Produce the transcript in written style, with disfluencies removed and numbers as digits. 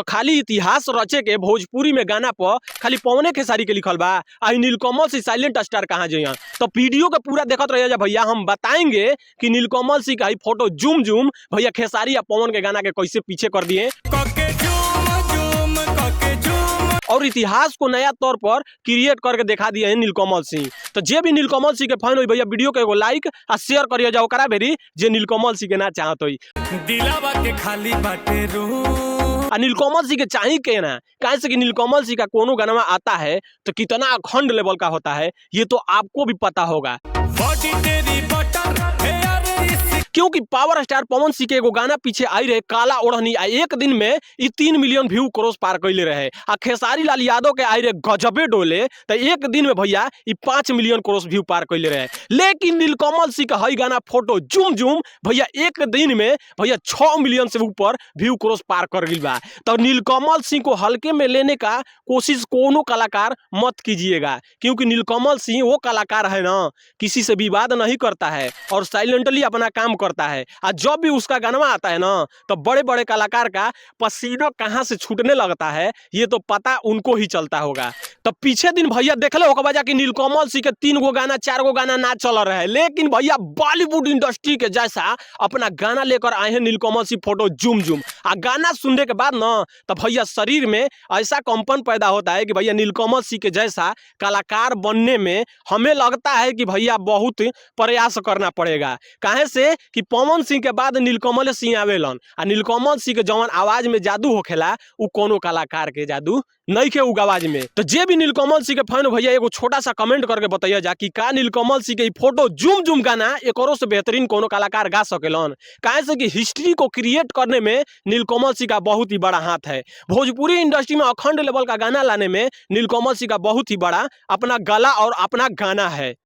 तो खाली इतिहास रचे के भोजपुरी में गाना पर खाली पवने खेसारी के लिखल बा। आई नीलकमल सिंह साइलेंट स्टार कहाँ जइहन? तो वीडियो के पूरा देखत रहिए जा भैया, हम बताएंगे कि नीलकमल सिंह का ही फोटो जूम जूम भैया खेसारी या पवन के गाना के कैसे पीछे कर दिए कके झूम झूम, कके झूम और इतिहास को नया तौर पर क्रिएट करके दिखा दिए हैं नीलकमल सिंह। तो जे भी नीलकमल सिंह के फैन होई भैया, वीडियो के एगो लाइक आ शेयर करिए जाओ ओकरा भेरी जे नीलकमल सिंह के ना चाहत होई। दिलावा के खाली बाटे रूम। आ नीलकमल सिंह के चाही के ना, काहे से कि नीलकमल सिंह का कोनो गाना आता है तो कितना अखंड लेवल का होता है, ये तो आपको भी पता होगा। बॉडी तेरी बटर हेयर इस क्योंकि पावर स्टार पवन सिंह के एगो गाना पीछे आई रहे काला ओढ़नी, आ एक दिन में ई 3 मिलियन व्यू क्रॉस पार कैले रहे। आ खेसारी लाल यादव के आई रहे गजबे डोले, तो एक दिन में भैया ई 5 मिलियन क्रॉस व्यू पार कैले रहे। लेकिन नीलकमल सिंह का हई गाना फोटो जूम जूम भैया एक दिन में भैया 6 मिलियन से ऊपर व्यू क्रॉस पार कर गई बा। तो नीलकमल सिंह को हल्के में लेने का कोशिश कोनो कलाकार मत कीजिएगा, क्योंकि नीलकमल सिंह वो कलाकार है ना, किसी से विवाद नहीं करता है और साइलेंटली अपना काम करता है। और जब भी उसका गाना आता है ना, तो बड़े बड़े कलाकार का पसीना कहाँ से छूटने लगता है, ये तो पता उनको ही चलता होगा। तो पीछे दिन भैया देखले होगा बजा कि नीलकमल सिंह के तीन गो गाना, चार गो गाना ना चल रहा है, लेकिन भैया बॉलीवुड इंडस्ट्री के जैसा अपना गाना लेकर आए हैं नीलकमल सिंह फोटो जूम जूम। आ गाना सुनने के बाद ना तो भैया शरीर में ऐसा कंपन पैदा होता है कि भैया नीलकमल सिंह के जैसा कलाकार बनने में हमें लगता है कि भैया बहुत प्रयास करना पड़ेगा। काहे से कि पवन सिंह के बाद नीलकमल सिंह आवेलन आ नीलकमल सिंह के जवन आवाज में जादू होखेला, उ कोनो कलाकार के जादू नहीं के उ आवाज में। तो जे भी नीलकमल सिंह के फैन हो भैया, एगो छोटा सा कमेंट करके बताइए जा कि का नीलकमल सिंह के ई फोटो जूम जूम गाना एकरो से बेहतरीन कोनो कलाकार गा सकेलन? काहे से कि हिस्ट्री को क्रिएट करने में नीलकमल सिंह का बहुत ही बड़ा हाथ है। भोजपुरी इंडस्ट्री में अखंड लेवल का गाना लाने में नीलकमल सिंह का बहुत ही बड़ा अपना गला और अपना गाना है।